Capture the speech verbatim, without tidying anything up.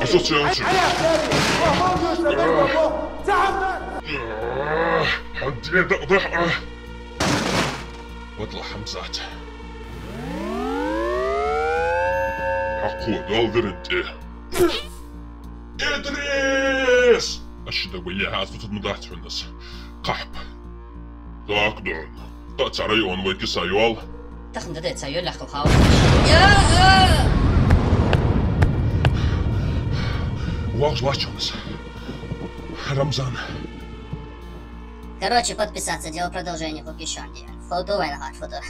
Хьо со цӀенцу. Хьан де дакъа дахь, а? Вадла Хьамзат. Хьакхо доал виран тӀе. Идрис! Аш даг вале хьа, аз тутад ма дац хьона аз. Кхахьп. Так, дон. Та царай он вай киса йоал. Тахан да де ца йоал лахкал хьал. Вахаш лач хьона аз. Рамзан. Короче, подписаться, дело продолжение, пока ещё не. Фото вайн хат, фото.